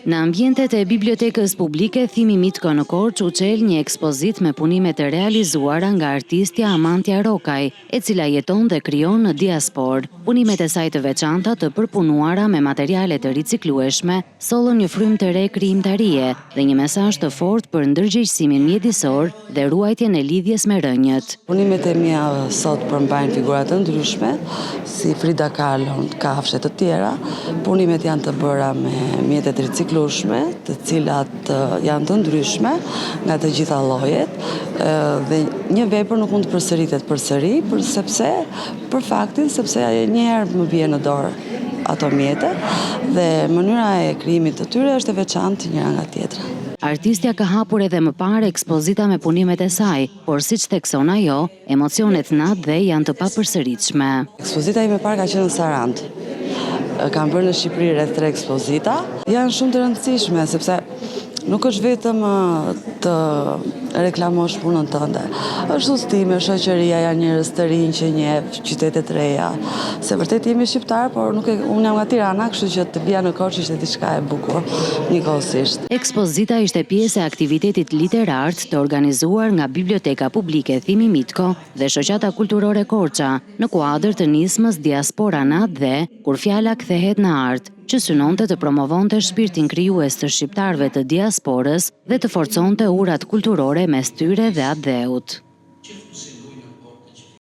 Në ambientet e Bibliotekës Publike Thimi Mitko në Korçë u çel një ekspozitë me punime të realizuara nga artistja Amantia Rokaj, e cila jeton dhe krijon në diasporë. Punimet e saj të veçanta të përpunuara me materiale të riciklueshme sollën një frymë të re krijimtarie dhe një mesazh të fortë për ndërgjegjësimin mjedisor dhe ruajtjen e lidhjes me rrënjët. Punimet e mia sot përmbajnë figura të ndryshme, si Frida Kahlo, kafshë e të tjera. Punimet janë të bëra me mjete të riciklueshme, të cilat janë të ndryshme nga të gjitha llojet dhe një vepër nuk mund të përsëritet përsëri, për sepse për faktin sepse një herë më bie në dorë ato mjete dhe mënyra e krijimit të tyre është e veçantë njëra nga tjetra. Artistja ka hapur edhe më parë ekspozita me punimet e saj, por siç thekson ajo, emocionet në atdhe janë të papërsëritshme. Ekspozita ime e parë ka qenë në Sarandë. Kam bërë në Shqipëri rreth tre ekspozita. Janë shumë të rëndësishme, sepse nuk është vetëm të reklamosh punën tënde. Është udhëtime, shoqëria, janë njerëz të rinj që njeh, qytete të reja. Se vërtet jemi shqiptarë, por nuk e, unë jam nga Tirana, kështu që të vija në Korçë ishte diçka e bukur njëkohësisht. Ekspozita ishte pjesë e aktivitetit Literart të organizuar nga Biblioteka Publike Thimi Mitko dhe Shoqata Kulturore Korça, në kuadër të nismës Diaspora në Atdhe, kur fjala kthehet në art, që synonte të promovonte shpirtin krijues të shqiptarëve të diasporës dhe të forconte urat kulturore mes tyre dhe atdheut.